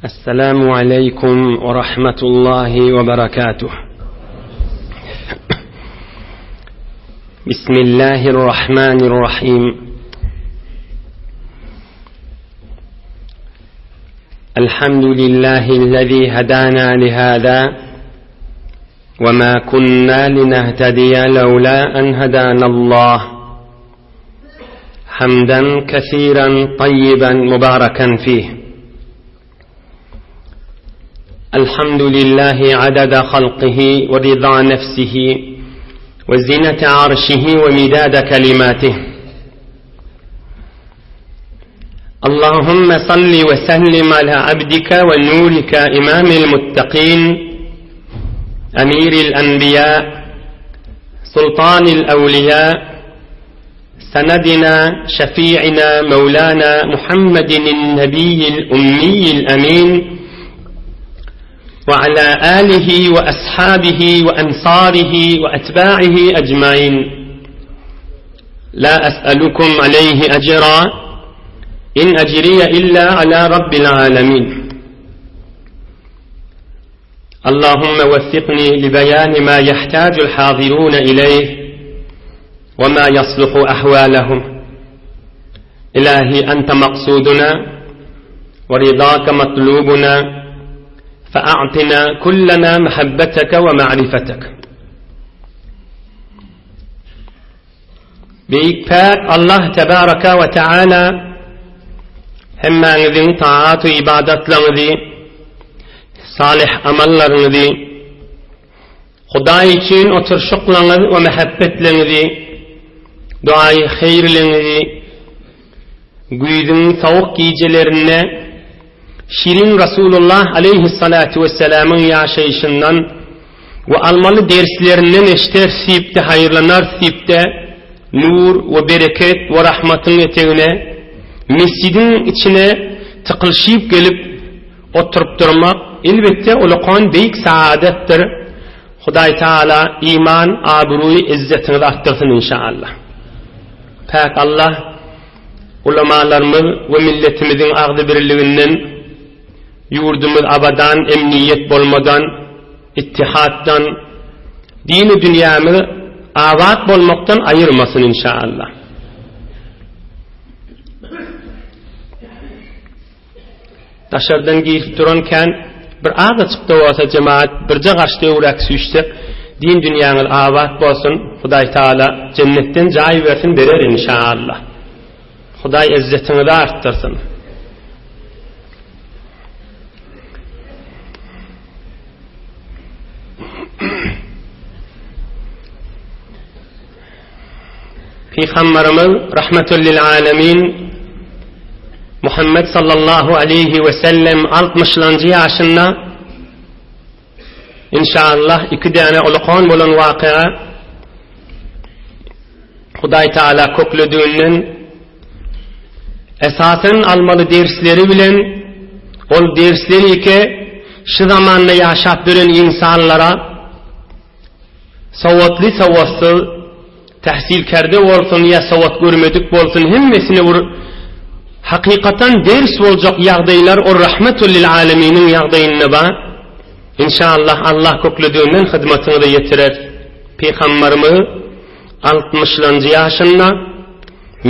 السلام عليكم ورحمة الله وبركاته بسم الله الرحمن الرحيم الحمد لله الذي هدانا لهذا وما كنا لنهتدي لولا أن هدانا الله حمدا كثيرا طيبا مباركا فيه الحمد لله عدد خلقه ورضا نفسه وزنة عرشه ومداد كلماته اللهم صل وسلم على عبدك ونورك إمام المتقين أمير الأنبياء سلطان الأولياء سندنا شفيعنا مولانا محمد النبي الأمي الأمين وعلى آله وأصحابه وأنصاره وأتباعه أجمعين لا أسألكم عليه أجرا إن أجري إلا على رب العالمين اللهم وفقني لبيان ما يحتاج الحاضرون إليه وما يصلح أحوالهم إلهي أنت مقصودنا ورضاك مطلوبنا فأعطنا كلنا محبتك ومعرفتك Beýik Päk Allah Tebaraka we Teala hemmäňiziň taat we ybadatlaryňyzy, salyh amallaryňyzy, Hudaý üçin oturyşyklaryňyz we mähebbetleňizi, duaýy heýrliňizi güýzüň sowuk gijelerinde şirin Rasulullah aleýhissalatu wessalamyň ýaşaýşyndan we almaly derslerinden eşderis diýip-de haýyrlanarys diýip-de nur we bereket we rahmatyň etegine mesjidiň içine tykylyşyp gelip oturyp durmak elbetde ulakan beýik saadatdyr. Hudaý Taala iman, abruý, izzetiňizi artdyrsyn inşaallah. Päk Allah ulamalarymyz we milletimiziň agzybirliginden Ýurdumyz abadan, emniýet bolmadan, ittihatdan, dini dünýämiz abat bolmakdan aýyrmasyn inşaallah. Daşardan girip duran kän bir azajyk-da bolsa jemaat birje gaş döwräk süýşsek din dünýäňiz abat bolsun Hudaý Taala jennetden jaý bersin berer inşaallah. Hudaý ezzetiňizi artdyrsyn. Pygamberimiz rahmetül lil alemin Muhammed sallallahu aleyhi ve sellem 60-lanjy ýaşynda inşallah iki däne ulukan bolan waky'a Hudaý Teala köklediginden esasen almaly dersleri bilen ol dersleri ki şu zamanda ýaşap ýören insanlara sowatly sowatsyz tahsilkerde bolsun ýa sowat görmedik bolsun hemmesine bir hakykatan ders boljak ýagdaýlar ol rahmetul lil aleminiň ýagdaýynda bar. Inşallah Allah köklediginden hyzmatyňyza ýetirer. Pygamberimiz altmyşlanjy ýaşynda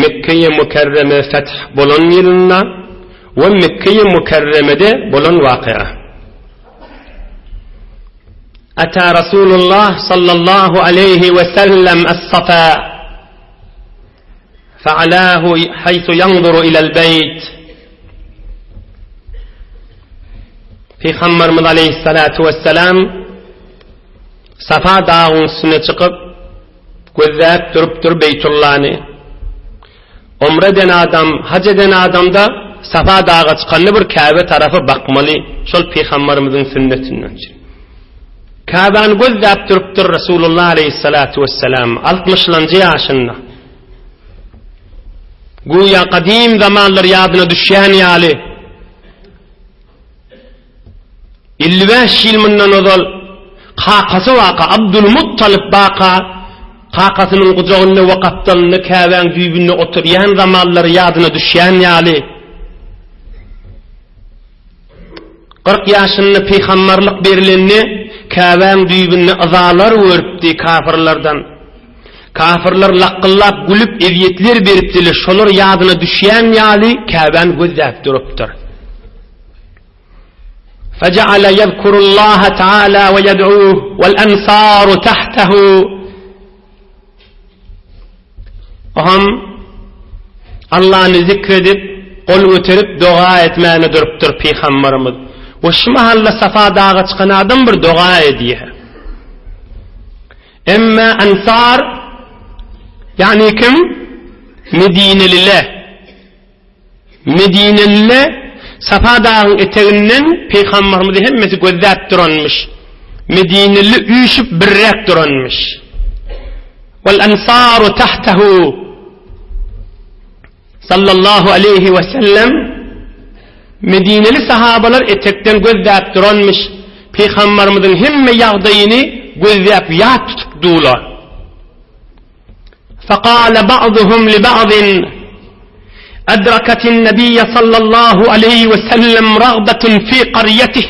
Mekgeýi Mükerreme feth bolan ýylynda we Mekgeýi Mükerremede bolan wakea. Ata Rasulullah sallallahu aleýhi we sellem es-Safa fa'alahu haýsu ýanzuru ilel beýt. Pygamberimiz aleýhissalatu wessalam Safa dagyň üstüne çykyp, gözläp durupdyr Beýtullany. Umra eden adam, haj eden adamda Safa daga çykanda bir Käbe tarapa bakmaly, şol pygamberimiziň sünnetinden. Käbäni gözläp durupdyr Resulullah aleýhissalatu wessalam altmyşlanjy ýaşynda. Güýä gadym zamanlar ýadyna düşýän ýaly 55 ýyl mundan ozal kakasy waka Abdulmuttalyp baka kakasynyň gujagynda we gapdalynda Käbäň düýbünde oturýan zamanlary ýadyna düşýän ýaly. 40 ýaşynda pygamberlik berilende Käbäň düýbünde yzalar görüpdi kafirlerden. Kafirler lakgyllap gülüp ezýetler beripdiler, şolar ýadyna düşýän ýaly Käbäni gözläp durupdyr. Fejeale ýezkurullaha taala we ýed'uh wal ansaru tahtahu Oham Allany zikredip, gol göterip doga etmäne durupdyr pygamberimiz. We şu mahalla Safa daga çykan adam bir doga edýär. Emma Ansar ýagny kim? Medineliler. Medineliler Safa dagyň eteginden pygamberimizi hemmesi gözläp duranmyş. Medineli üýşüp birräk duranmyş. Wal ansaru tahtahu sallallahu aleyhi we sellem Medineli sahabalar etekden gözläp duranmyş. Pygamberimiziň hemme ýagdaýyny gözläp ýat tutup dular. Fekale ba'duhum li ba'din Edreketin Nebiyye sallallahu aleyhi ve sellem ragbetun fi qaryetih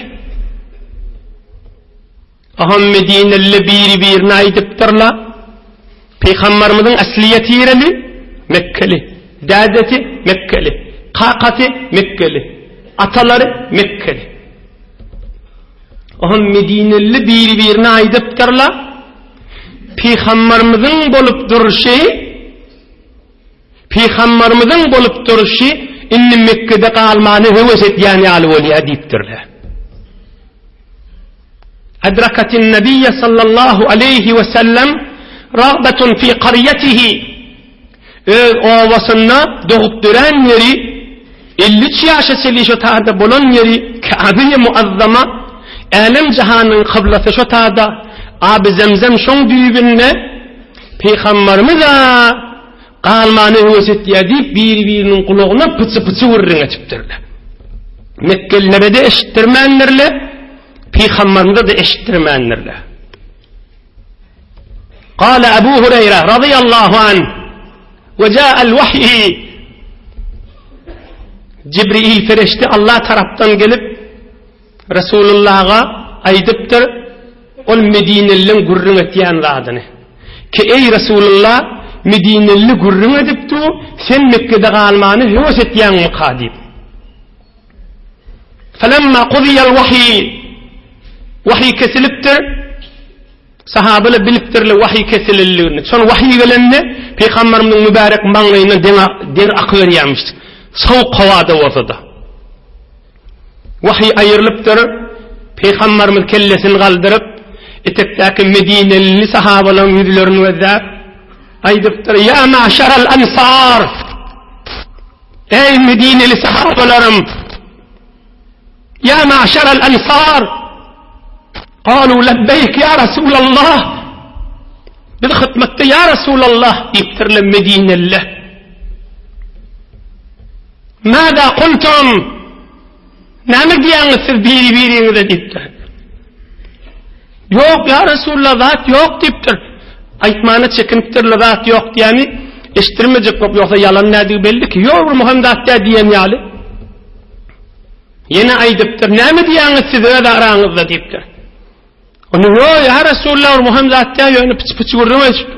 Aham Medineli biri-birine aýdypdyrlar. Pygamberimiziň aslyýeti ýereli? Mekkeli. Dädesi Mekkeli. Kakasy Mekkeli. Atalary Mekkeli. Aham Medineli biri-birine aýdypdyrlar. Pygamberimiziň bolup durşy Pygamberimiziň bolup durşy indi Mekgede galmany höwes edýän ýaly bolýar diýipdirler. Adrakatin Nabiyye sallallahu aleýhi we sellem ragbetun fi qaryatihi Öz obasynda dogup dörän ýeri 53 ýaşa çenli şo taýda bolan ýeri Käbe-i Muazzama älem-jahanyň kyblasy şo taýda Aby Zemzem şoň düýbünde Pygamberimiz-ä galmany höwes etýär diýip biri-biriniň gulagyna pyçy-pyçy gürrüň etipdirler. Mekgelilere-de eşitdirmändirler, Pygamberimize-de eşitdirmändirler. Gala Abu Hureyre radıyallahu anh ve ca'al vahyi Jibril ferişte Allah tarapdan gelip Resulullaha aýdypdyr, ol Medineliň gürrüň etýän zadyny. Ki eý Resulullah, Medineli gürrüň edip dur, sen Mekgede galmany höwes etýäňmika diýip. Felemma kuziyal wahiy Wahiý kesilipdir. Sahabalar bilipdirler wahiý kesilenligini. Şol wahiý gelende Pygamberimiziň mübärek maňlaýyndan der akyberýärmiş. Sowuk howada bolsa-da. Wahiý aýrylypdyr. Pygamberimiz kellesini galdyryp, etekdäki medineli sahabalaryň ýüzlerini gözläp, aýdypdyr: "Ýa maşaral ansar! Eý medineli sahabalarym! Ýa maşaral ansar! Galu labbeýk ýa Rasulallah! Biz hytmatda ýa Rasulallah diýipdirler medineliler. Mada kultum? Näme diýýäňiz siz biri-biriňize diýipdir. Ýok ýa Resulullah zat ýok diýipdir. Aýtmana çekinipdirler zat ýok diýeni eşitdirmejek bolup ýogsa ýalan nädigi belli ki ýok bir muhim zat däl diýen ýaly. Ýene aýdypdyr, näme diýýäňiz siz öz araňyzda diýipdir. Onda ýok ýa Resulullah bir muhim zat däl ýöne piç-piç gürrüň edip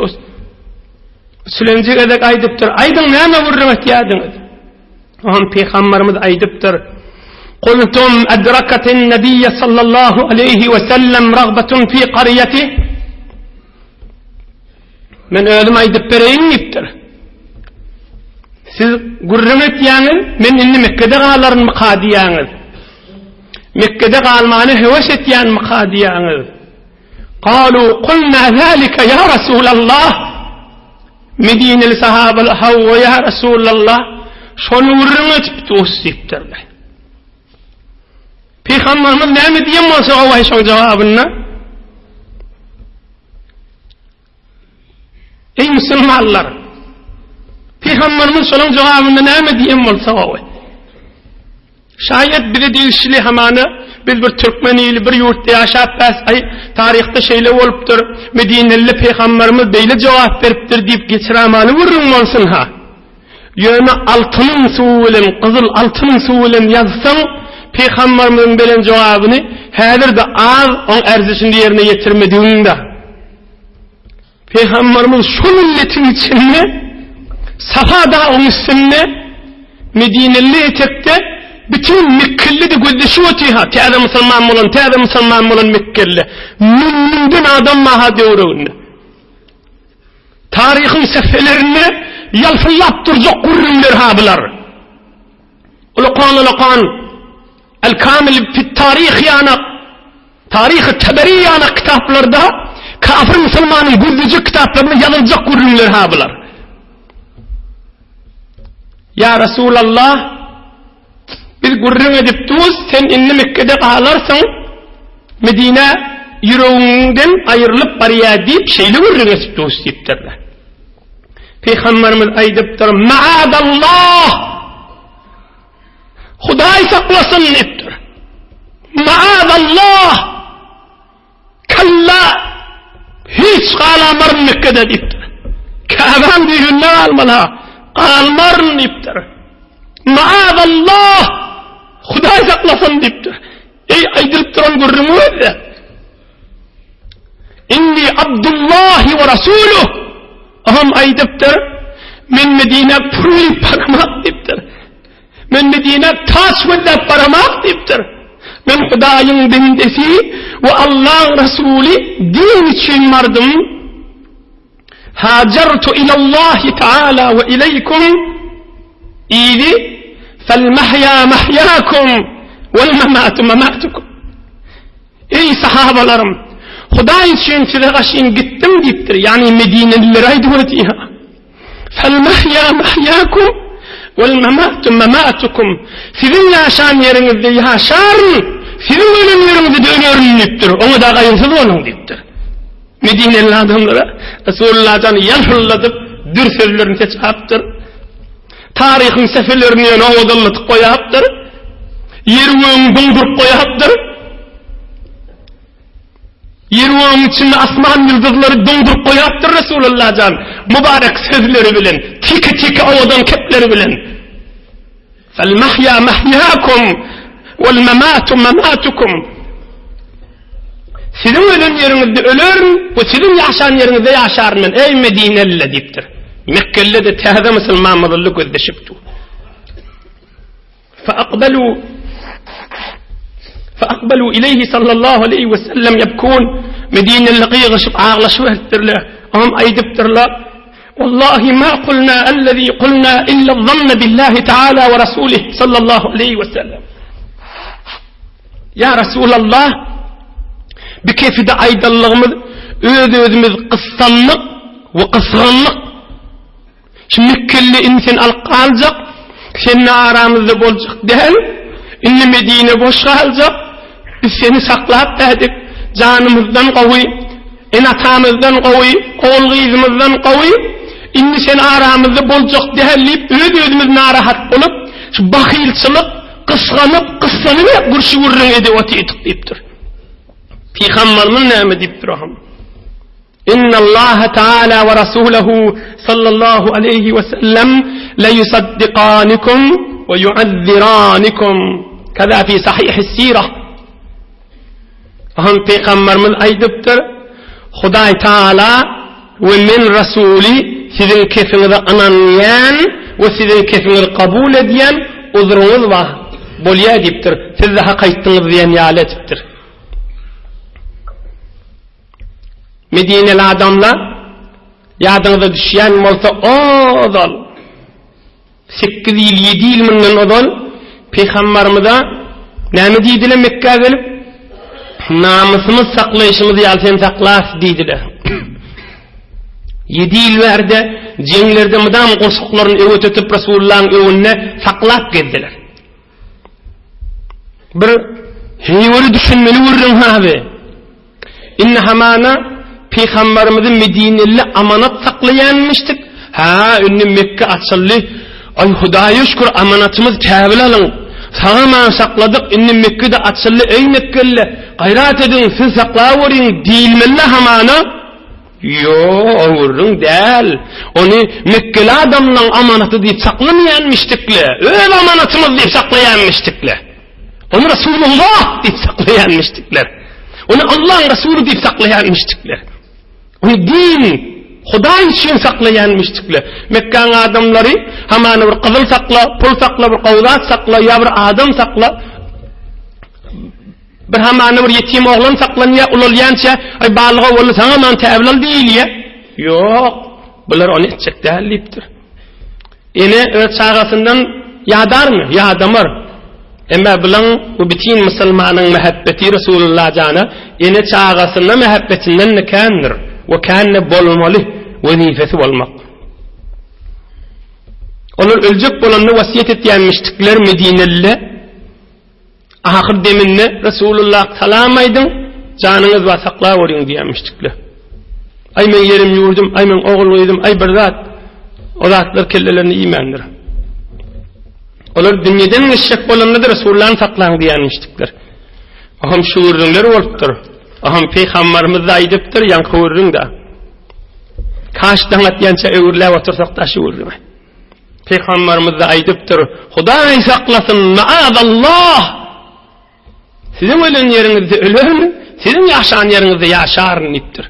Üçülenji gezek aýdypdyr, aýdyň näme gürrüň etýärdiňiz? Oňa Pygamberimiz aýdypdyr, Kultum adrakatin nabiyye sallallahu aleýhi we sellem ragbatun fi qaryati Men özüm aýdyp bereýin diýipdir. Siz gürrüň etýäňiz, men indi Mekgede galarynmyka diýýäňiz. Mekgede galmany höwes etýänmika diýýäňiz. Galu kulna zalika ya Rasulallah. Medineli sahabalar hawa ya Rasulallah şony gürrüň edip dus diýipdirler. Pygamberimiz näme diýen bolsa gowaý şoň jogabynda. Eý musulmanlar! Pygamberimiz şonuň jogabynda näme diýen bolsa gowy. Şaýat bize degişli hamana biz bir türkmen ili bir ýurtda ýaşap bäs aý taryhda şeýle bolupdyr, Medineli pygamberimiz beýle jogap beripdir diýip geçiramany gürrüň bolsun ha. Ýöne altynyň suwy bilen gyzyl altynyň suwy bilen ýazsaň. Pygamberimiziň beren jogabyny häzir-de az oň erzişini ýerine ýetirmedigiň-de. Pygamberimiz şu milletiň içinde Safa dagyň üstünde Medineli etekde bütin Mekgeli-de gözleşip otyr-ha, täze musulman bolan, täze musulman bolan Mekgeli. Müň-müňden adam bar-ha döwreginde. Taryhyň sähfelerinde ýalpyldap durjak gürrüňler-ha bular. Ulakan-ulakan El-Kamil fit-Taryh ýanak, Taryhy Taberi ýanak kitaplarda kafir musulmanyň gözlejek kitaplarynda ýazyljak gürrüňler-ha bular. Ýa Resulallah, Biz gürrüň edip durus, sen indi Mekgede galarsyň, Medine ýüregiňden aýrylyp barýar diýip, şeýle gürrüň edip durus diýipdirler. Pygamberimiz aýdypdyr, Maadallah! Hudaý saklasyn diýipdir. Maadallah! Kalla! Hiç galamaryn Mekgede diýipdir. Käbäň düýbünde galmaly-ha. Galmaryn diýipdir. Maazallah! Hudaý saklasyn diýipdir. Eý, aýdylyp duran gürrüň özde. Inni Abdullahi we Rasuluh. Oňam aýdypdyr, men Medinä pul diýip baramak diýipdir. Men Medinä taç gözläp baramak diýipdir. Men Hudaýyň bendesi we Allaň Resuly din üçin bardym. Hajartu ilallahi taala we ileýkum Ili fel mahýa mahýakum wel mamatu mamatukum. Eý sahabalarym, Hudaý üçin size gaşyn gitdim diýipdir. Ýagny Medinelilere aýdyp ötýär. Fel-mahýa mahýakum wel-mematu mematukum. Siziň ýaşan ýeriňizde ýaşaryn, siziň ölen ýeriňizde-de ölerin diýipdir. Oňa-da gaýgysyz boluň diýipdir. Medineli adamlara Resulullah jan ýalpyldadyp, dür sözlerini seçapdyr. Taryhyň sefelerini ýöne owadanladyp goýapdyr. Ýeri-gögüň doňduryp goýapdyr. Ýer-gögüň içinde asman ýyldyzlary doňduryp goýapdyr Resulullah jan, mübarek sözleri bilen, teke-teke owadan kepleri bilen. Fel mahýa mahýakum wal mamatu mamatukum. Siziň ölen ýeriňizde ölerin we siziň ýaşan ýeriňizde ýaşaryn men, eý Medinelile diýipdir. Mekgelide täze musulman muzully gözleşipdi. فأقبلوا فأقبلوا إليه صلى الله عليه وسلم يبكون Medineli gygyryşyp aglaşyberipdirler. Oňam aýdypdyrlar. Wallahi ma kulna allazi kulna illa zanna billahi taala we rasulih sallallahu aleyhi we sellem. Ya Resulallah, bi kefide aýdanlygymyz öz-özümiz gyssanlyk we gysganlyk Şu Mekgeli indi seni alyp galjak, sende aramyzda boljak däl, indi Medine boş galjak, biz seni saklap bädik, janymyzdan gowy, ene-atamyzdan gowy, ogul-gyzymyzdan gowy, indi sen aramyzda boljak däl diýip, öz-özümiz narahat bolup, şu bahylçylyk, gysganyp, gyssanyp gürşi gürrüň edip otyrdyk diýipdir. Pygamberimiz näme diýipdir oňa? Innallaha taala we rasulahu sallallahu aleýhi we sellem le yusaddikanikum we yuazziranikum. Kaza fi sahih sirah. Aham Peygamberimiz aýdypdyr, Hudaý Taala we men Rasuly siziň kefiňize ynanýan we siziň kefiňizi kabul edýän uzruňyz bar. Bolýar diýipdir. Siz-de hak aýtdyňyz diýen ýaly etipdir. Medineli adamlar ýadyňyza düşýän bolsa ozal 8 ýyl 7 ýyl mundan ozal Pygambarymyza näme diýdiler Mekgä gelip? Namysymyz saklaýşymyz ýaly sen saklas diýdiler. 7 ýyl bärde jeňlerde mydam goşuklaryny öwet ötüp Resulullahyň öňünde saklap gezdiler. Bir heýweri düşünmeli gürrüň haby. Indi hamana Pygamberimizi Medineli amanat saklaýanmyşdyk. Ha, indi Mekge açyldy. Aý Hudaýa şükür amanatymyz käbil alyň. Sag-aman sakladyk, indi Mekge-de açyldy, eý Mekgeli, gaýrat ediň, siz saklaweriň diýilmeli hamana. Ýo, o gürrüň däl. Ony mekgeli adamlaň amanaty diýip saklamaýanmyşdykle, öz amanatymyz diýip saklaýanmyşdykle. Ony Resulullah diýip saklaýanmyşdyklar. Ony Allaň Resuly diýip saklaýanmyşdyklar. Ony din, Hudaý üçin saklaýanmyşdyklar. Mekgäň adamlary hamana bir gyzyl sakla, pul sakla, bir gowy zat sakla ýa bir adam sakla. Bir hamana bir ýetim oglan saklanýar, ulalýança, aý balyga boldy, saňa man täbil al diýilýär. Ýok, bular ony etjek däl diýipdir. Ene öz çagasyndan ýadarmy? Ýadamar. Emma bilaň bu bütin musulmanyň mähebbeti Resulullah jana ene çagasyna mähebbetinden-de kändir we kän-de bolmaly wezipesi bolmak. Olar öljek bolanda wasiýet etýänmişdikler Medinelile Ahyr deminde Resulullah salam aýdyň, janyňyz bar saklaweriň diýenmişdikler. Aý meň ýerim ýurdum, aý meň ogul gyzym, aý bir zat. O zatlar kellelerini iýmändir. Olar dünýeden geçjek bolanda-da Resulullahny saklaň diýenmişdikler. Oham şu gürrüňler bolupdyr. Oham Pygambarymyz-da aýdypdyr, ýaňky gürrüň-de. Kaş daň atýança öwrüläp otursak-da şu gürrüňe. Pygamberimiz-de aýdypdyr, Hudaý saklasyn, maazallah! Siziň ölen ýeriňizde ölerin, siziň ýaşan ýeriňizde ýaşaryn diýipdir.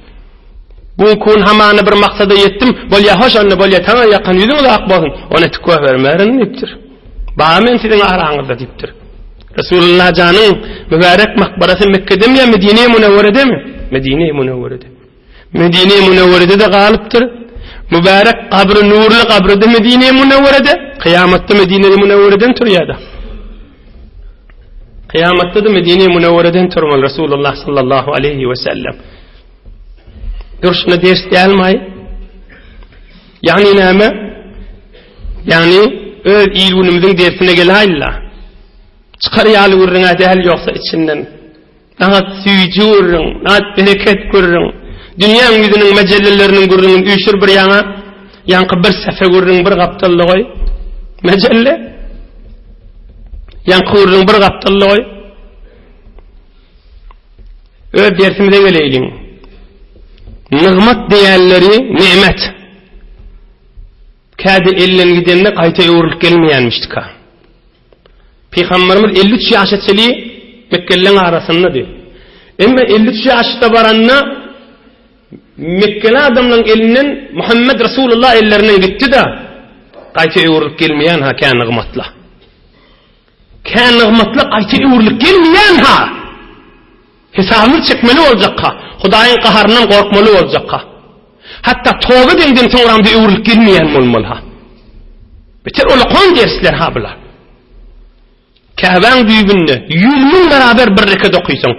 Bu gün hamana bir maksada ýetdim, bolýa hoş onda bolýa taňa ýakan ýüzüňiz ak bolsun, ony tükge bermerin diýipdir. Ba men siziň araňyzda diýipdir. Resulullah janyň mübärek makbarasy Mekkedemi ýa Medine-i Münewweredemi? Medine-i Münewwerede. Medine-i Münewwerede-de galypdyr. Mübärek gabry, nurly gabry-da Medine-i Münewwerede. Kyýamatda Medine-i Münewwereden turýar-da. Kyýamatda-da Medine-i Münewwereden turmaly Resulullah sallallahu aleyhi we sellem. Durşuna ders dälmi? Ýagny näme? Ýagny öz il-günümiziň dersine geläýli. Çykar ýaly gürrüň-ä däl ýogsa içinden. Nagt süýji gürrüň, nagt bereket gürrüň. Dünýäň ýüzüniň mejelleleriniň gürrüňini üýşür bir ýaňa, ýaňky bir sefe gürrüň bir gapdalda goý. Mejelle. Ýaňky gürrüň bir gapdalda goý. Öz dersimize geleýliň. Nygmat diýenleri nemet. Käde elden gidende gaýta öwrülip gelmeýänmişdika. Pygamberimiz 53 ýaşa çenli Mekgelileň arasyndady. Emma 53 ýaşda baranda Mekgeli adamlaryň elinden Muhammed Resulullah ellerinden gitdi-de, gaýta öwrülip gelmeýän ha kän nygmatla. Kän nygmatla gaýta öwrülip gelmeýän ha. Hesabyny çekmeli boljakka, Hudaýyň gaharyndan gorkmaly boljakka. Hatda toba edeňden soňram-da öwrülip gelmeýän bolmaly-ha. Beter olakan dersler-ha bular. Käbäň düýbünde 100 mün beraber bir reket okysaň.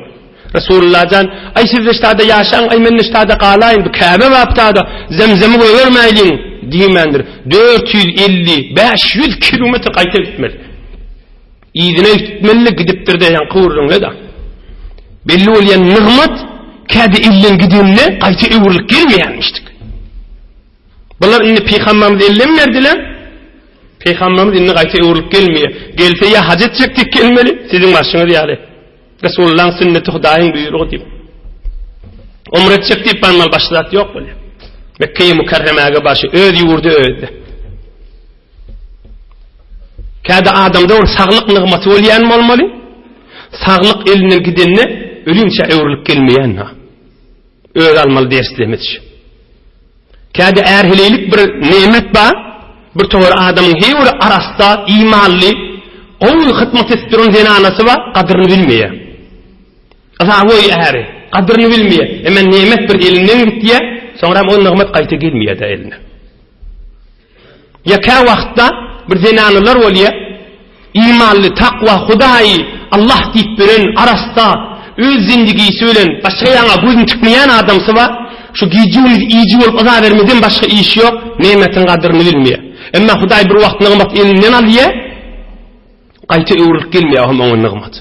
Resulullah jan, aý siz de ştada ýaşaň, aý men de ştada galaýyn, bu Käbe bapda-da Zemzemi goýbermäýliň diýmändir. 450, 500 kilometr gaýta gitmeli. Yzyna gitmeli gidipdir-de ýaňky gürrüňle-de. Belli bolýan nygmat käde elden gidende gaýta öwrülip gelmeýänmişdik. Bular indi pygamberimiz elden berdiler. Pygamberimiz indi gaýta öwrülip gelmeýär. Gelse ýa haj etjek diýip gelmeli, siziň başyňyz ýaly. Resulullahyň sünneti Hudaýyň buýrugy diýip. Umre etjek diýip barmaly başga zat ýok bolýar. Mekge-i Mükerremäge başy öz ýurdy özde. Käde adamda bir saglyk nygmaty bolýan bolmaly. Saglyk elinden gidende ölünçä öwrülip gelmeýän ha. Öz almaly derslerimiz şu. Käde är-heleýlik bir nemet bar. Bir towar adamyň heý bir arassa, imanly, gowy hyzmat edip duran zenanasy bar, gadyryny bilmeýär. Yzagoý äri, gadyryny bilmeýär. Emma nemet bir elinden gitýär, soňram o nygmat gaýta gelmeýär-de eline. Ýa kä wagtda bir zenanalar bolýa, imanly, takwa, Hudaýy, Allah diýip ýören, arassa, öz zindigisi bilen başga ýaňa gözüni tikmeýän adamsy bar, şu gije-gündiz iýiji bolup yza bermeden başga işi ýok, nemetiň gadyryny bilmeýär. Emma Hudaý bir wagt nygmat elinden alýa, gaýta öwrülip gelmeýär hem oňa nygmat.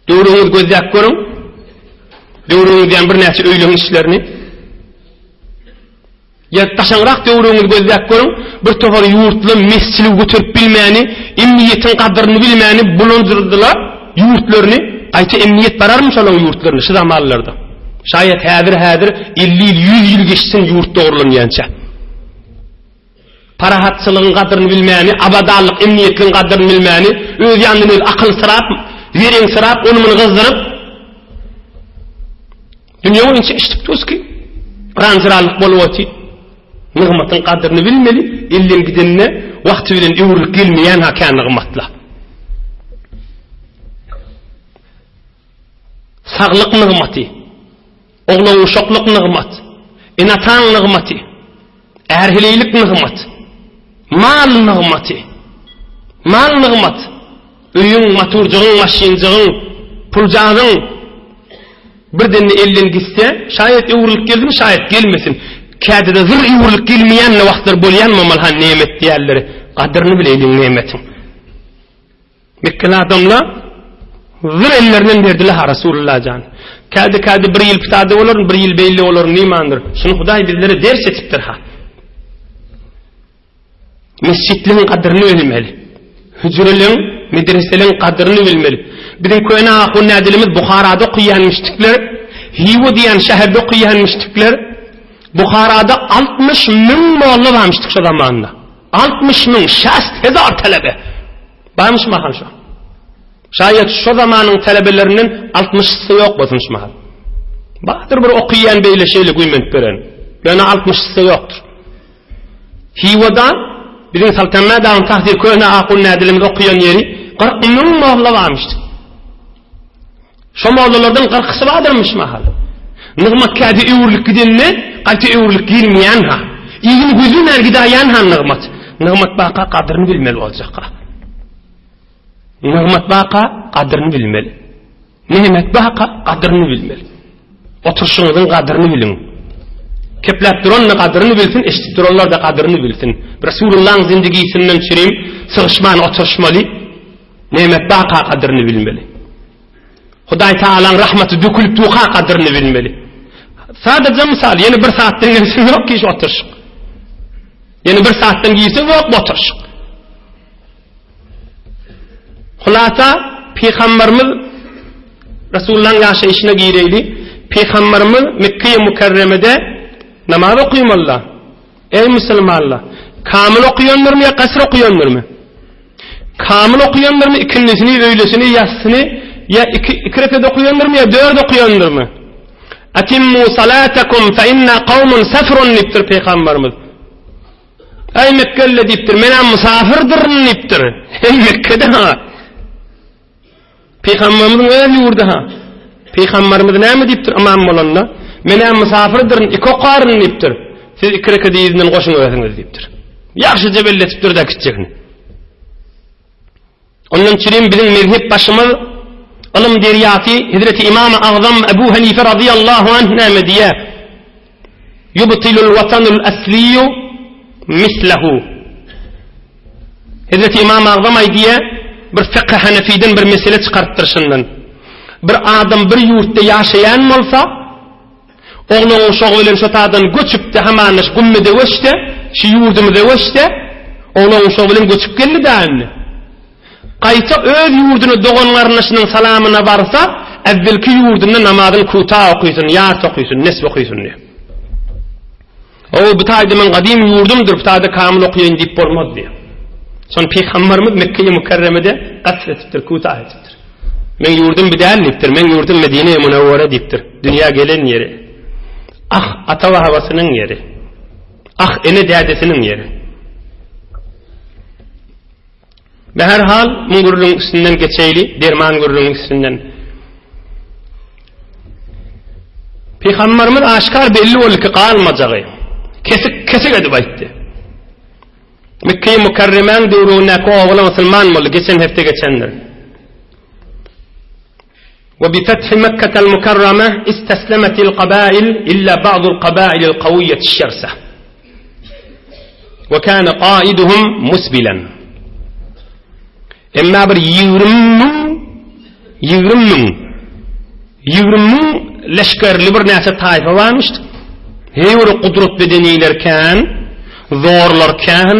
Döwrüňizi gözläp görüň. Döwrüňiz diýen birnäçe öýleň işlerini. Ýa daşaňrak döwrüňizi gözläp görüň, bir topar ýurtlar mesçiligi göterip bilmäni, emniýetiň gadyryny bilmäni bulandyrdylar ýurtlaryny, gaýta emniýet bararmy şolaň ýurtlaryna şu zamanlarda? Şaýat häzir-häzir 50 ýyl, 100 ýyl geçsin ýurt dogrulanýança. Parahatçylygyň gadyryny bilmäni, abadanlyk, emniýetligiň gadyryny bilmäni, öz ýanyndan özi akylsyrap, zereňsirap, ony-muny gyzdyryp, dünýe boýunça eşidip durus ki, gyran-jyranlyk bolup otyr. Nygmatyň gadyryny bilmeli, elden gidende wagty bilen öwrülip gelmeýän-ha kän nygmatlar. Saglyk nygmaty, oglan-uşaklyk nygmat, ene-ataň nygmaty, är-heleýlik nygmat, mal nygmaty. Mal nygmat, öýüň, motorjygyň, maşynjygyň, puljagazyň birden-de elden gitse, şaýat öwrülip gelsin, şaýat gelmesin. Käte-de zyr öwrülip gelmeýän-de wagtlar bolýan mamal-ha nemet diýýärleri. Gadyryny bileýliň nemetiň. Mekgeli adamlar zyr ellerinden berdiler-ha Resulullah jan. Kädi-kädi bir ýyl pitada bolaryn, bir ýyl beýle bolaryn diýmändir. Şuny Hudaý bizlere ders etipdir-ha. Mesjitliň gadyryny bilmeli. Hüjreliň, medreseliň gadyryny bilmeli. Biziň köne ahun nädilimiz Buharada okaýan müşdikler, Hiwa diýen şäherde okaýan müşdikler, Buharada 60 müň molla barmyşdyk şo zamanda. 60 müň, şäst hezar talebe. Barmyş mahal şo. Şaýat şo zamanyň talebelerinden altmyşysy ýok bolsun şu mahal. Bardyr bir okaýan beýle şeýle güýmenip beren. Ýöne altmyşysy ýokdur. Hiwada biziň Saltanmät dagyň tahsyr köne ahun nädilimiz okaýan ýeri 40 müň molla barmyşdy. Şo mollalardan kyrkysy bardyrmyş mahal. Nygmat kädi öwrülip gidende, gaýta öwrülip girmeýän-ha. Yzyny gözlemän gidäýän-ha nygmat. Nygmat baka gadyryny bilmeli boljak-ha. Nygmat baka gadyryny bilmeli. Nemet baka gadyryny bilmeli. Oturşyňyzyň gadyryny biliň. Kepläp duran-da gadyryny bilsin, eşidip duranlar-da gadyryny bilsin. Resulullahyň zindigisinden çürim sygyşman oturşmaly. Nemet baka gadyryny bilmeli. Hudaý Tagalaň rahmaty dökülip durka gadyryny bilmeli. Sadaja mysal, ýene bir saatdan gelse ýok ki şu oturşyk. Ýene bir saatdan girse ýok bu oturşyk. Hulasa Pygamberimiz Resulullahyň ýaşaýşyna gireýli. Pygamberimiz Mekge-i Mükerremede namaz okymalyda. Eý musulmanlar, kamyl okaýandyrmy ýa kasr okaýandyrmy? Kamyl okaýandyrmy, ikindisini, öýlesini, ýassyny ýa iki, iki rekat okaýandyrmy ýa dört okaýandyrmy? Atimmu salatakum fa inna qawmun safrun diýipdir Pygamberimiz. Eý Mekgeli diýipdir, men-ä musafirdyryn diýipdir. Eý Mekgede ha. Pygamberimiziň öz ýurdy-ha. Pygamberimiz näme diýipdir ymam bolanda? Men-ä mysafirdyryn, iki okaryn diýipdir. Siz iki rekedi yzyndan goşuň özüňiz diýipdir. Ýagşyja belletipdir-de kiçjigini. Ondan çirim biziň mezhep başymyz ylym derýasy Hezreti Imam Agzam Ebu Hanife radiyallahu anh näme diýýär? Yubtilul watanul asliyu mislehu. Hezreti Ymam Agzam aýdýar, bir fykh Hanefiden bir mesele çykarypdyr şundan. Bir adam bir ýurtda ýaşaýan bolsa, oglan-uşagy bilen şo taýdan göçüpdi, hamana şu Gümmede göçse, şu ýurdumyza göçse, oglan-uşagy bilen göçüp geldi-dä indi. Gaýta öz ýurduna dogan-garyndaşynyň salamyna barsa, äwwelki ýurdunda namazyny kuta okysyn, ýarty okysyn, nesf okysyn diýýär. O bu taýda meň gadym ýurdumdyr, bu taýda kamyl okaýyn diýip bolmaz diýýär. Şony Pygamberimiz Mekge-i Mükerremede gasr etipdir, kuta etipdir. Meň ýurdum bu däl diýipdir, meň ýurdum Medine-i Münewwere diýipdir. Dünýä gelen ýeri. Ah, ata-babasynyň ýeri. Ah, ene-dädesiniň ýeri. Bäherhal, muň gürrüň üstünden geçeýli, derman gürrüň üstünden. Pygamberimiz aşkar belli boldy ki galmajagy. Kesik kesik edip aýtdy. Mekge-i Mükerremäň döwründäki obalar musulman boldy, geçen hepde geçendir. Ve bi fethi Mekketel Mükerreme isteslemetil kabail illa ba'dul kabailil kawiyyeti şerse. Ve kâne kaiduhum musbilen. Emma bir 20 müň 20 müň 20 müň leşgerli bir näçe taýfa barmyş. Heý bir gudrat bedeniler kän, zorlar kän,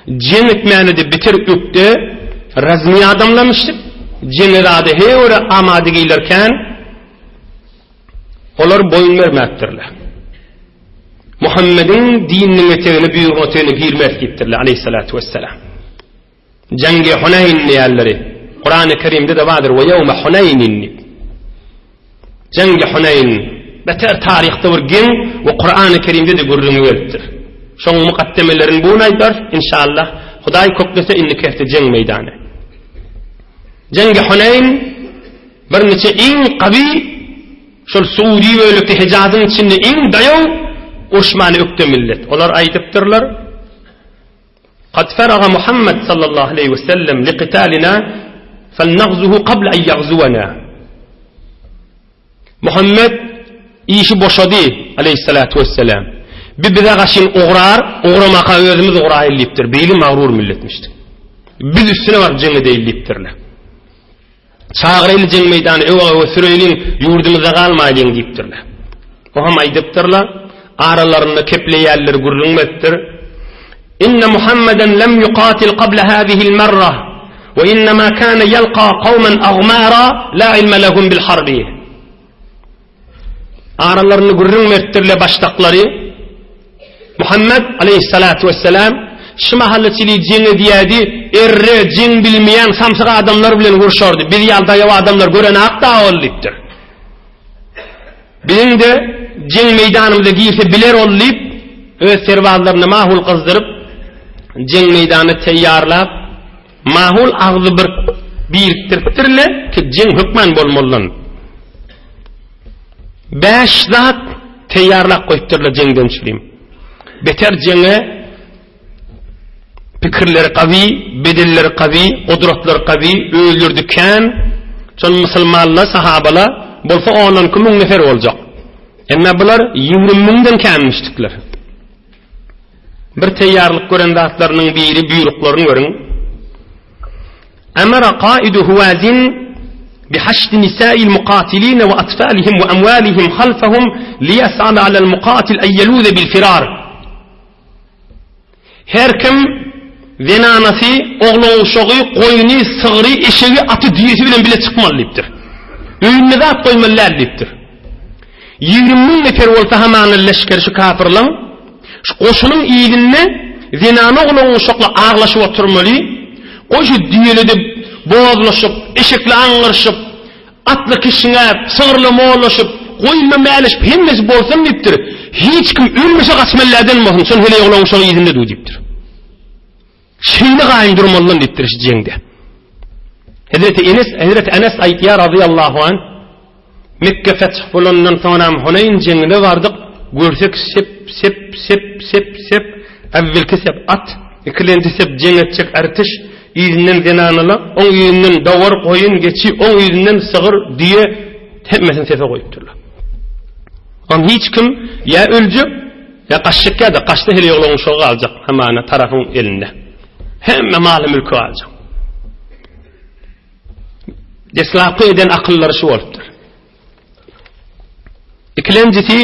jeň etmäne de beter ökde razmi adamlarmyş. Jeňe zady heý bir amadigiler kän. Olar boýun bermäpdirler. Muhammediň dininiň etegine, buýrugyň etegine girmeris diýipdirler, aleýhissalatu wessalam. Jeňgi Huneýn diýýärleri. Kurany Kerimde-de bardyr, we ýewme Huneýnin diýip. Jeňgi Huneýn beter taryhda bir geň we Kurany Kerimde-de gürrüňi gelipdir. Şoň mukaddemelerini bu gün aýdarys, inşallah. Hudaý köklese indiki hepde jeň meýdany. Jeňgi Huneýn birniçe iň gawy şol Suudi bölekde Hijazyň içinde iň daýaw uruşmany ökde millet. Olar aýdypdyrlar, Kad feraga Muhammed sallallahu aleýhi we sellem liqitalina falnagzuhu qabla an ýagzuwana. Muhammed işi boşady aleýhissalatu wesselam. Bi bize gaşyn ugrar, ugramaka özümiz ugraýyl diýipdir. Beýle magrur milletmişdik. Biz üstüne baryp jeň edeýil diýipdirler. Çagyraýly jeň meýdany öwe-öwe süreýliň, ýurdumyzda galmaýlyň diýipdirler. Oňam aýdypdyrlar, aralarynda kepleýänler gürrüň beripdir. Inne Muhammeden lem yuqatil qabla hazihi'l marra we innema kana yalqa qawman agmara la ilme lehum bil harbi. Aralarynda gürrüň beripdirler başdaklary. Muhammet aleýhissalatu wessalam şu mahala çili jeň edýärdi, erre jeň bilmeýän samsyk adamlar bilen urşardy. Biz ýaly daýaw adamlar görenakda ol diýipdir. Biziň-de jeň meýdanymyza girse biler ol diýip, öz serbazlaryny mahul gyzdyryp, jeň meýdanyny teýýarlap, mahul agzy bir birikdiripdirler ki, jeň hökman bolmalydan. Bäş zat teýýarlap goýupdyrlar jeňden çürim. Beter jeňe pikirleri gawy, bedenleri gawy, gudratlary gawy, özleri kän. Şol musulmanlar, sahabalar bolsa ondan 2000 nefer boljak. Emma bular 20 müňden känmişdikler. Bir teýýarlyk gören zatlarynyň biri buýruklaryny görüň. Emara kaidu Huwazin bihaşdi nisa'il muqatilin we atfalihim we amwalihim halfahum liyas'ala alal muqatil en yeluze bil firar. Her kim zenanasy, oglan-uşagy, goýny, sygry, eşegi, aty, düýesi bilen bile çykmaly diýipdir. Öýünde zat goýmaly däl diýipdir. 20 müň nefer bolsa hamana leşger şu kafirlaň, şu goşunyň yzynda zenana oglan-uşakly aglaşyp oturmaly, goý şu düýeli-de bozlaşyp, eşekli aňňyryşyp, Atly kişňäp, sygyrly mollaşyp, goýunly mäleşip hemmesi bolsun diýipdir. Hiç kim ölmese gaçmaly läden bolsun, şol heleý oglan uşagy yzynda dur diýipdir. Şeýle gaýym durmalydan diýipdir şu jeňde. Hezreti Enes, Hezreti Enes aýtýar razyýallahu anh, Mekge feth bolandan soňram Huneýn jeňine bardyk, görsek sep, sep, sep, sep, sep, äwwelki sep at, ikilenji sep jeň etjek ärtiş, Yzyndan zenanalar, oň yzyndan dowar, goýun, geçi, oň yzyndan sygyr, düýe, hemmesini sefe goýupdyrlar. Oň hiç kim ýa öljek, ýa gaçjak ýa-da gaçsa heleý oglan uşagy galjak hamana tarapyň elinde. Hemme maly-mülki galjak. Deslapky eden akyllary şu bolupdyr. Ikilenjisi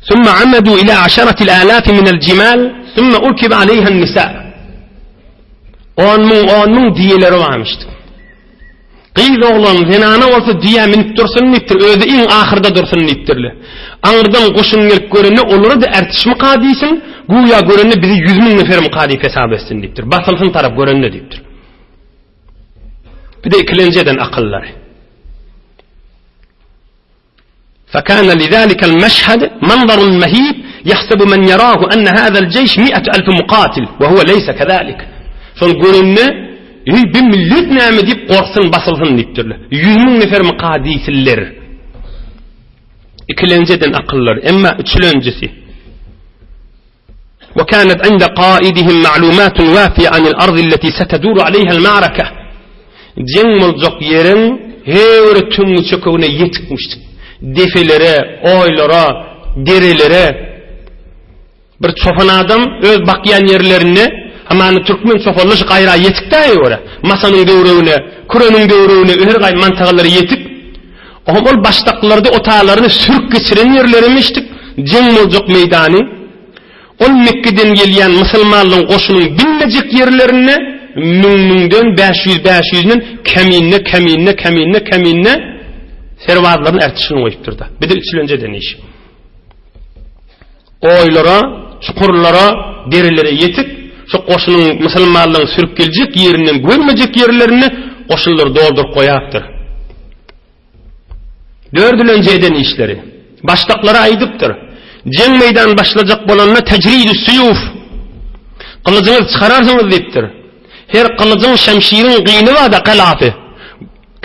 Summa amadu ila aşaratil alafi minel jimal, summa urkiba aleyhan nisa. On müň, on müň düýeleri barmyşdy. Gyz oglan, zenana bolsa düýä münüp dursun diýipdir, özi iň ahyrda dursun diýipdirler. Aňyrdan goşun gelip görende olara-da ärtişmika diýsin, güýä görende bizi ýüz müň nefermika diýip hesap etsin diýipdir. Basylsyn tarap görende diýipdir. Bir de ikilenji eden akyllary. فكان لذلك المشهد منظر مهيب يحسب من يراه أن هذا الجيش مئة ألف مقاتل وهو ليس كذلك. Şol görende, Eý, bir millet näme diýip gorksun, basylsyn diýipdirler. 100 müň nefer myka diýsinler. Ikilenji eden akyllar, emma üçülenjisi. وكانت عند قائدهم معلومات وافية عن الأرض التي ستدور عليها المعركة Jeň boljak ýeriň her tüňňi çökegine ýetikmişdik. Defelere, oýlara, derelere. Bir çopan adam öz bakýan ýerlerinde, hamana türkmen çopanlar şu gaýra ýetik-dä görä. Masanyň döwregine, küreniň döwregine, her gaý mantagalara ýetik. Oňam ol başdaklarda otaglaryny sürüp geçiren ýerlerimişdik, jeň boljak meýdany. Ol Mekgeden gelýän musulmanlaryň goşunyň bilmejek ýerlerinde müň-müňden, bäş ýüz-bäş ýüzden keminde, keminde, keminde, keminde serbazlaryny ärtişini goýupdyr-da. Bir-de üçülenji eden işi. Oýlara, çukurlara, derelere ýetik, şu goşunyň musulmanlaryň sürüp geljek ýerinden görmejek ýerlerinde goşunlary dolduryp goýapdyr. Dördülenji eden işleri. Başlyklara aýdypdyr. Jeň meýdan başlajak bolanda tejridü süýuf. Gylyjyňyzy çykararsyňyz diýipdir. Her gylyjyň, şemşiriň gyny bar-da galafy.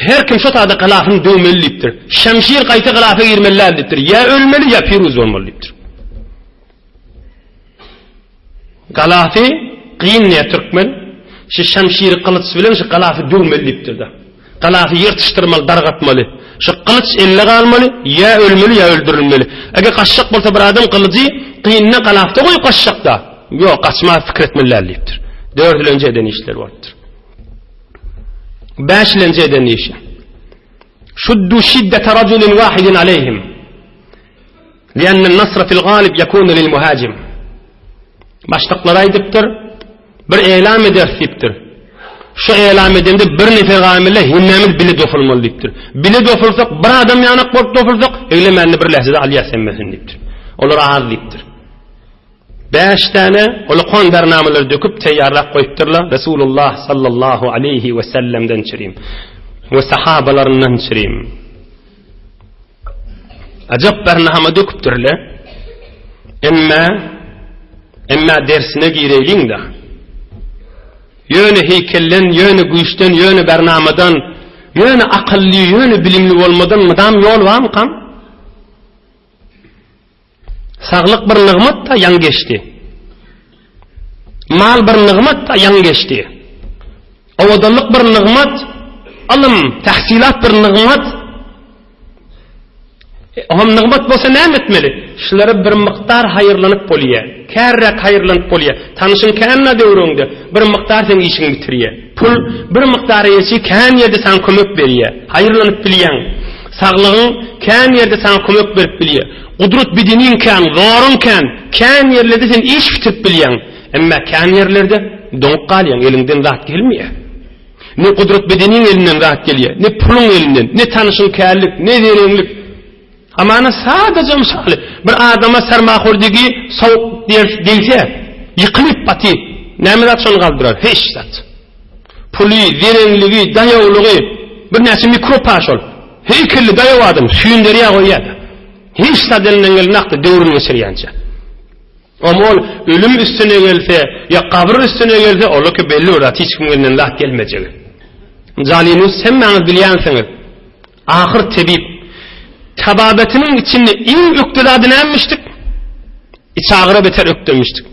Her kim şo taýda galafyny döwmeli diýipdir. Şemşir gaýta galafa girmeli däl diýipdir. Ýa ölmeli, ýa piruz bolmaly diýipdir. Galafy gyn diýýär türkmen. Şu şemşiri gylyç bilen şu galafy döwmeli diýipdir-de. Galafy ýyrtyşdyrmaly, dargatmaly. Şu gylyç elde galmaly, ýa ölmeli, ýa öldürilmeli. Eger gaçjak bolsa bir adam gylyjy gynyna galafda goýup gaçjak-da. Ýok, gaçmagy pikir etmeli däl diýipdir. Dördülenji eden işleri bolupdyr. Bäşilenji eden işi. Şuddu şiddete raculin wahidin aleyhim. Lienne nasra fil galib yekunu lil muhacim. Başlyklar aýdypdyr, bir elam ederis diýipdir. Şu elam edende bir nefer gamile hemmämiz bile dofulmaly diýipdir. Bile dofulsak, bir adam ýanak bolup dofulsak, eglemände bir lähzede alýas hemmesini diýipdir. Olar az diýipdir. Bäş däne ulkan barnamalary döküp teýýarlap goýupdyrlar, Resulullah sallallahu aleýhi we sellemden çürim we sahabalaryndan çürim. Ajap barnama döküpdirler. Emme emme dersine gireýliň-de. Ýöne heýkelden, ýöne güýçden, ýöne barnamadan, ýöne akylly, ýöne bilimli bolmadan mydam ýol barmykam? Saglyk bir nygmat-da ýaňy geçdi. Mal bir nygmat-da ýaňy geçdi. Owadanlyk bir nygmat, ylym, tahsilat bir nygmat. E, oňam nygmat bolsa näme etmeli? Şulara bir mukdar haýyrlanyp bolýar. Kärräk haýyrlanyp bolýar. Tanyşyň känna döwrüňde bir mukdar seň işiňi bitirýär. Pul bir mukdara ýetişi kän ýerde saňa kömek berýär. Haýyrlanyp bilýäň. Saglygyň kän ýerde saňa kömek berip bilýär. Gudrat bedeniň kän, zoruň kän. Kän ýerlerde sen iş bitirip bilýäň. Emma kän ýerlerde doňup galýaň, eliňden zat gelmeýär. Ne gudrat bedeniň elinden zat gelýär, ne puluň elinden, ne tanyşyň kärlik, ne zereňlik. Hamana sadaja mysaly, bir adama sarmahordigi sowuk degse, ýykylyp baty, näme zat şony galdyrar? Hiç zat. Puly, zereňligi, daýawlygy, birnäçe mikropa şol. Heýkelli daýaw adam süýnderýär goýýar. Hiç zat elinden gelnakdy döwrüni geçirýänçä. Amma ol ölüm üstüne gelse, ýa gabyr üstüne gelse, ola ki belli bir zat, hiç kimiň elinden zat gelmejegi. Jalinus hemmäňiz bilýänsiňiz. Ahyr tebip. Tababetynyň içinde iň ökde zady nämişdik? Içagyra beter ökdemişdik.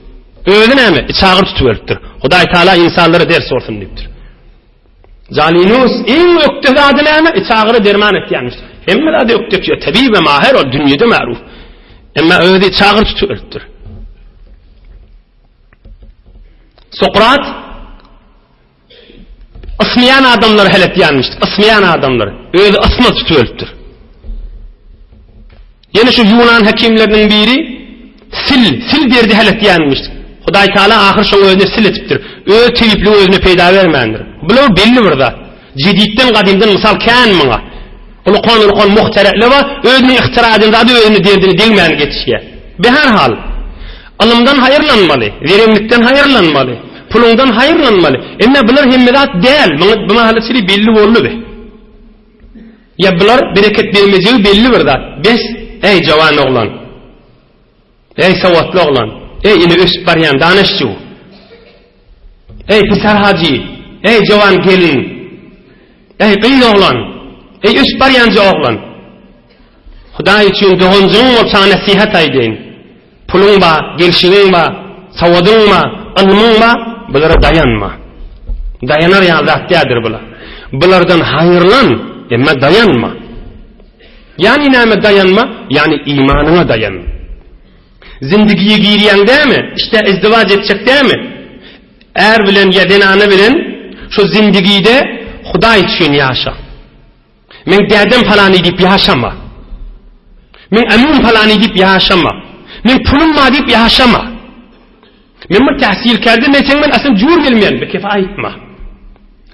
Özi näme? Içagyr tutup ölüpdir. Hudaý Taala insanlara ders bolsun diýipdir. Jalinus iň ökde zady näme? Içagyra derman etýänmiş. Hemme zady ökde etýär. Tebibe mahir ol dünýede maruf. Emma özi içagyr tutup ölüpdir. Sokrat Ysmaýan adamlary heletýänmiş. Ysmaýan adamlary. Özi ysma tutup ölüpdir. Ýene şu Ýunan hekimleriniň biri sil, sil derdi heletýänmiş. Hudaý Taala ahyr şoň özüne sil etipdir. Öz tebipligi özüne peýda bermändir. Bular belli bir zat. Jeditden gadymdan mysal kän muňa. Ulkan-ulkan muhterele bar, özüniň ihtira eden zady özüne derdine degmän geçýär. Beherhal, ylymdan haýyrlanmaly, zereňlikden haýyrlanmaly, puluňdan haýyrlanmaly. Emma bular hemme zat däl. Muňa bu mahala çenli belli boldy be. Ýa bular bereket bermejegi belli bir zat. Bes, eý jawan oglan. Eý sowatly oglan. Eý ine ösüp barýan danyşçu. Eý pisar hajy. Eý jawan gelin. Eý gyz oglan. Eý ösüp barýanja oglan. Hudaý üçin doganjygyň bolup saňa nesihat aýdaýyn. Puluň bar, gelşigiň bar, sowadyň bar, ylmyň bar, bulara daýanma. Daýanar ýaly zat däldir bular. Bulardan haýyrlan, emma daýanma. Ýagny näme daýanma? Ýagny imanyňa daýan. Zindigiýe girýäň dämi? Işde izdiwaç etjek dämi? Är bilen ýa zenana bilen şu zindigide Hudaý üçin ýaşa. Meň dädem palany diýip ýaşama. Meň ämim palany diýip ýaşama. Meň pulum bar diýip ýaşama. Men bir tähsilkärde men seň bilen asla jür gelmeýän, bir kefe aýtma.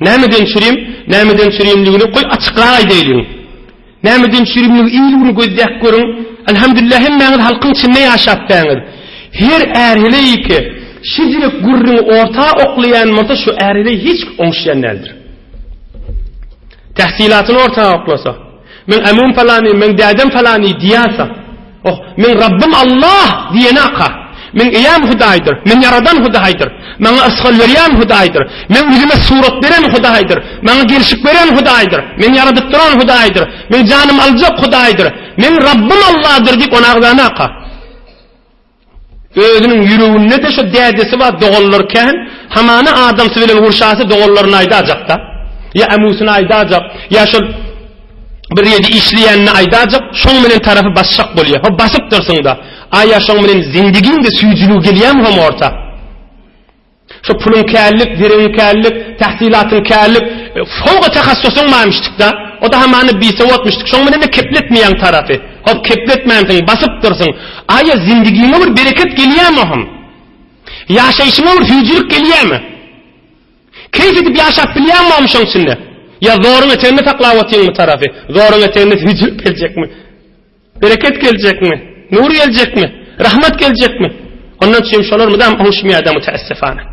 Nämeden çürim, nämeden çürimligini goý açykrak aýdaýlyň. Nämeden çürimligi il gün gözläp görüň. Elhamdülillah hemmäňiz halkyň içinde ýaşap bäňiz. Her är-heleý ki, şijirek gürrüňi orta oklaýan bolsa, şu är-heleý hiç oňuşýan däldir. Tähsilatyny orta oklasa, meň ämim palany, meň dädem palany diýýänsa, oh, meň Rabbym Allah diýenaka, meň eýäm Hudaýdyr, meň ýaradan Hudaýdyr, maňa yrsgal berýän Hudaýdyr, meň ýüzüme surat beren Hudaýdyr, maňa gelşik beren Hudaýdyr, meň ýaradyp duran Hudaýdyr, meň janymy aljak Hudaýdyr, meň Rabbym Allahdyr diýip ony agzanaka. Özüniň ýüreginde-de şo dädesi bar, doganlary kän, hamana adamsy bilen urşasa doganlaryny aýdajak-da. Ýa ämusyny aýdajak, ýa şol bir ýerde işleýänini aýdajak, şoň bilen tarapy basjak bolýar. Ho basypdyrsyň-da. A ýa şoň bilen zindigiň-de süýjüligi gelýärmi hom orta? Şo puluň källik, zeregiň källik, tähsilatyň källik, fowga tahassusyň barmyşdyk-da. O-da hamana bisowatmyşdyk. Şoň bilen-de kepletmeýäň tarapy. Hop, kepletmänsiň, basypdyrsyň. Aýa, zindigiňe bir bereket gelýärmi hom? Ýaşaýşyňa bir süýjülik gelýärmi? Keýp edip ýaşap bilýäňmi hom şoň içinde? Ýa zoruň eteginde saklap otyňmy tarapy? Zoruň eteginde süýjülik geljekmi? Bereket geljekmi? Nur geljekmi? Rahmat geljekmi? Ondan üçin şolar mydam oňuşmaýar-da müteessefana.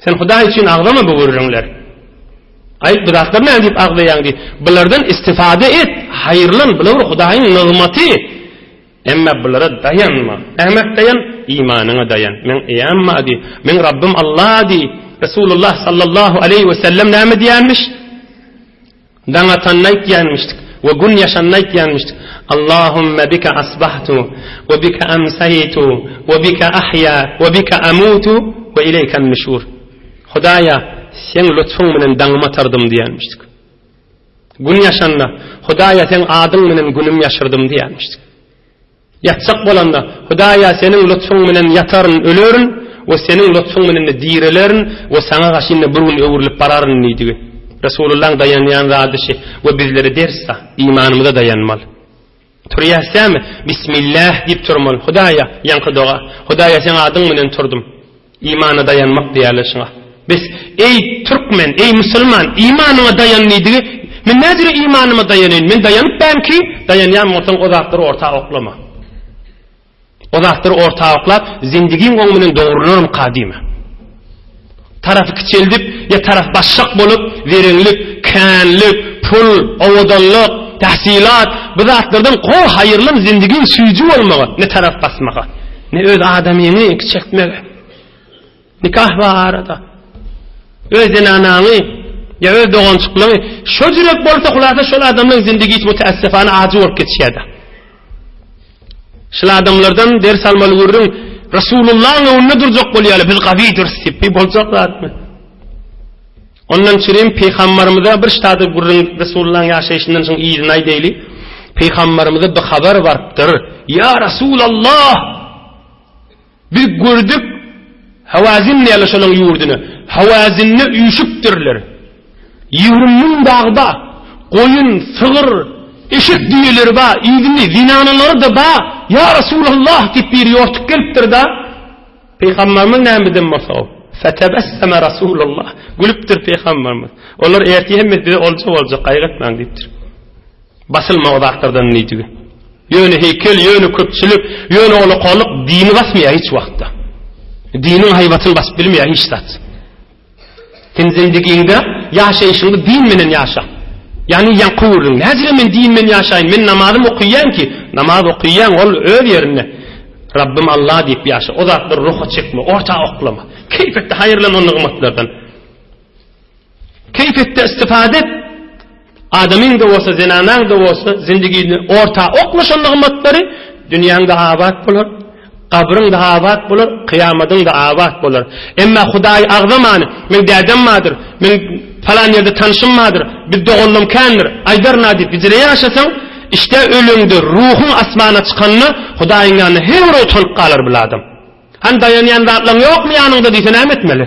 Sen Hudaý üçin agzama bu gürrüňleri. Aý, bu zatlar näme diýip agzaýaň diý. Bulardan istifade et, haýyrlan, bular bir Hudaýyň nygmaty. Emma bulara daýanma. Nämä daýan? Imanyňa daýan. Meň eýäm bar diý. Meň Rabbym Allah diý. Resulullah sallallahu aleýhi we sellem näme diýenmiş? Daň atanda aýtýanmyşdyk we gün ýaşanda aýtýanmyşdyk, Allahümme bike asbahtu we bike amsaýtu we bike ahýa we bike amutu we ileýken nüşur. Hudaýa, Seň lutfuň bilen daňymy atardym diýenmişdik. Gün ýaşanda, Hudaýa, Seň adyň bilen günüm ýaşyrdym diýenmişdik. Ýatjak bolanda, Hudaýa, Seniň lutfuň bilen ýataryn, ölerin we Seniň lutfuň bilen-de direlerin we Saňa gaşynda bir gün öwrülip bararyn diýdigi. Resulullaň daýanýan zady şi we bizlere ders-da, imanymyza daýanmaly. Turýas dämi? Bismilläh diýip turmaly. Hudaýa, ýaňky doga, Hudaýa, Seň adyň bilen turdum. Imana daýanmak diýerler şuňa. Bes, eý, türkmen, eý, musulman, imanyňa daýan diýdigi, men näjüre imanyma daýanaýyn, men daýanyp bänki, daýanýan bolsaň o zatlary orta oklama. O zatlary orta oklap, zindigiň oň bilen dogrulanarmyka diýme. Tarapy kiçeldip, ýa tarap başşak bolup, zereňlik, känlik, pul, owadanlyk, tahsilat, bu zatlardan gowy haýyrlan zindigiň süýji bolmagy, ne tarap basmaga. Ne öz adamyňy kiçeltmegi. Nikah bar arada. Öz zenanaňy ýa öz dogançyklaryňy şo jürek bolsa hulasa şol adamlaryň zindigisi müteessefane ajy bolup geçýär-de. Şul adamlardan ders almaly gürrüň Resulullahyň öňünde durjak bolýarlar biz gawydyrys diýip bir boljak zatmy? Ondan çürim Pygambarymyza bir ştada gürrüň Resulullahyň ýaşaýşyndan soň yzyny aýdaýly. Pygambarymyza bir habar barypdyr. Ýa Resulallah! Biz gördük Hawazin diýýärler şolaň ýurduny. Hawazinde üýşüpdirler. 20 müň dagda goýun, sygyr, eşek düýeleri bar, yzynda zenanalary-da bar. Ýa Resulallah diýip biri ýortup gelipdir-de. Pygamberimiz näme eden bolsa o. Fetebesseme Rasulullah. Gülüpdir pygamberimiz. Olar ertir hemmesi bize olja boljak, gaýgy etmäň diýipdir. Basylma o zatlardan diýdigi. Ýöne heýkel, ýöne köpçülik, ýöne olakolyk dini basmaýar hiç wagtda. Diniň haýbatyny basyp bilmeýär hiç zat. Sen zindigiňde, ýaşaýşyňda din menen ýaşa. Ýagny ýaňky gürrüň. Näjire men din men ýaşaýyn? Men namazym okyýan ki, namaz okyýan ol öz ýerinde. Rabbym Allah diýip ýaşa. O zatlary ruha çekme, orta oklama. Keýp etde haýyrlan o nygmatlardan. Keýp etde istifade et. Adamyň-da bolsa, zenanaň-da bolsa, zindigini orta okla şol nygmatlary, dünýäň-de abat bolar, gabryň-da abat bolar, kyýamadyň-da abat bolar. Emma Hudaýy agzamany, meň dädem bardyr, meň falan ýerde tanşym bardyr, biz doganlam kändir, aýdaryn-a diýip gijire ýaşasaň, işte öleňde ruhuň asmana çykanda, Hudaýyň ýanynda her bir utanyp galar bil adam. Hany daýanýan zatlaň ýokmy ýanyňda diýse näme etmeli?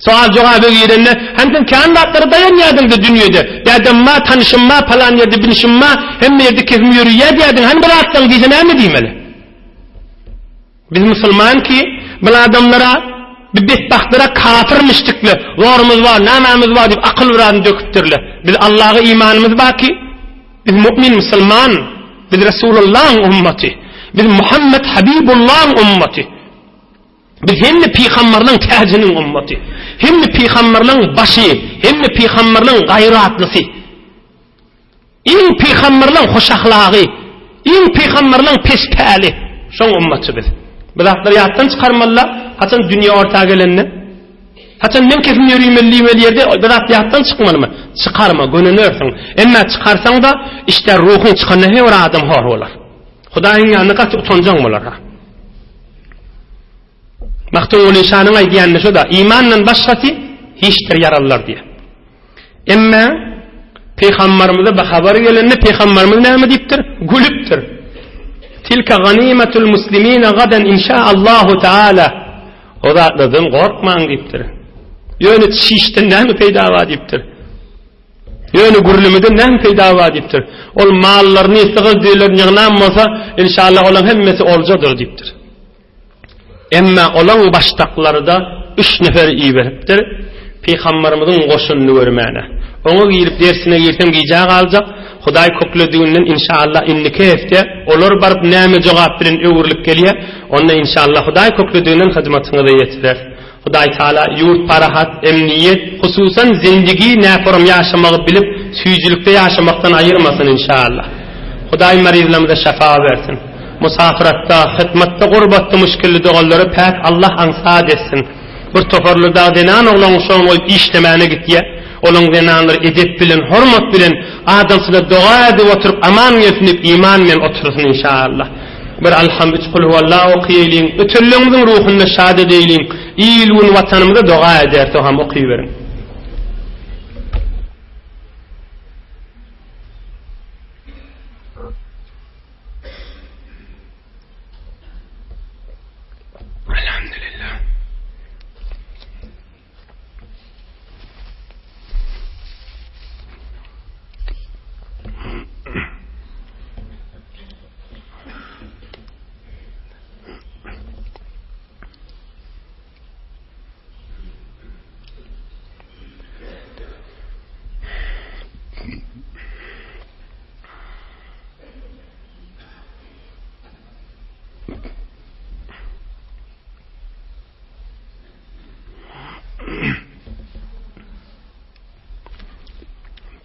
Sowal-jogaba girende, Hany sen kän zatlara daýanýardyň-da dünýede. Dädem bar, tanyşym bar, palan ýerde bilşim bar, hemme ýerde kefim ýörüýär diýýärdiň, hany bir zatlaň diýse näme diýmeli? Biz musulman ki, bil adamlara, bi betbagtlara kafirmişdikle, zorumyz bar, nämämiz bar diýip akyl birazyny döküpdirler. Biz Allaha imanymyz bar ki, biz mu'min musulman, biz Resulullahyň ummaty. Biz Muhammed Habibullaň ummaty. Biz hemme pygamberleň täjiniň ummaty. Hemme pygamberleň başy, hemme pygamberleň gaýratlysy. Iň pygamberleň hoş ahlagy, iň pygamberleň pes päli. Şoň ummaty biz. Bu zatlary ýatdan çykarmalylar, haçan dünýe orta gelende. Haçan men kesim ýöriýmeli diýmeli ýerde bu zat ýatdan çykmalymy? Çykarma, gönenersiň. Emma çykarsaň-da, işdä ruhuň çykanda her bir adam hor bolar. Hudaýyň ýanynda gaty utanjaň bolar. Magtymguly şanyň aýdýany şo-da, imandan başgasy hiçdir ýaralylar diýýär. Emma Pygamberimize bu habar gelende Pygamberimiz näme diýipdir? Gülüpdir. Tilka ganimetul muslimina gadan inşaallahu taala. O zatlardan gorkmaň diýipdir. Ýöne çişden näme peýda bar diýipdir. Ýöne gürlemeden näme peýda bar diýipdir. Ol mallaryny, sygyr düýelerini ýygnan bolsa, inşallah olaň hemmesi oljadyr diýipdir. Emma olaň başdaklary-da üç nefer iberipdir, Pygambarymyzyň goşunyny görmäne. Oňa girip dersine girsem gijä galjak, Hudaý köklediginden inşallah indiki hepde olar baryp näme jogap bilen öwrülip gelýär, onda inşallah Hudaý köklediginden hyzmatyňyza ýetireris. Hudaý Taala ýurt parahat, emniýet, hususan zindigi näporam ýaşamagy bilip süýjülikde ýaşamakdan aýyrmasyn inşallah. Hudaý maryzlarymyza şafa bersin. Musafiratda, hytmatda, gurbatda muşkilli doganlara päk Allah aňsat etsin. Bir toparly dag zenan oglan uşagyn goýup işlemäne gitýä. Olaň zenanlary edep bilen, hormat bilen adamsyna doga edip oturyp aman gelsin diýip iman bilen otursyn inşallah. Bir Alham üç Kulhuwallah okaýalyň, ötenleňimiziň ruhuny şad edeýliň, il-gün watanymyza doga ederis oham okyberiň. Elhamdülillah.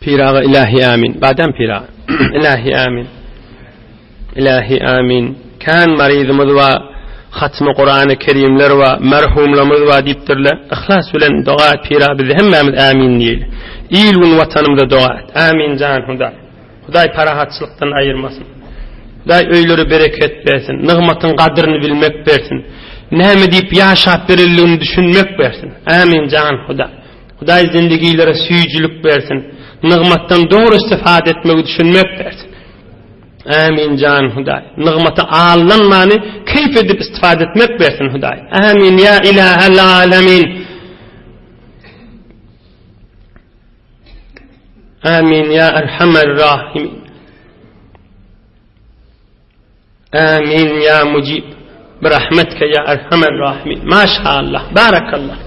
Pir aga ilahi amin. Badam pir aga. Ilahi amin. Ilahi amin. Kan maryzymyz wa hatmy Kurany Kerimler wa merhumlarymyz wa diýipdirler. Yhlas bilen doga et pir aga biz hemmämiz amin diýeli. Il gün watanymyza doga et. Amin jan Hudaý. Hudaý parahatçylykdan aýyrmasyn. Hudaý öýlere bereket bersin. Nygmatyň gadryny bilmek bersin. Näme diýip ýaşap berenligini düşünmek bersin. Amin jan Hudaý. Hudaý zindigilere süýjülik bersin. Nygmatdan dogry istifade etmegi düşünmek bersin. Amin jan Hudaý. Nygmata aldanmany keýp edip istifade etmek bersin Hudaý. Amin ýa ilahel alemin. Amin ya erhamer rahimin. Amin ya mujib. Birahmetke ya erhamer rahimin. Maşallah. Barakallah.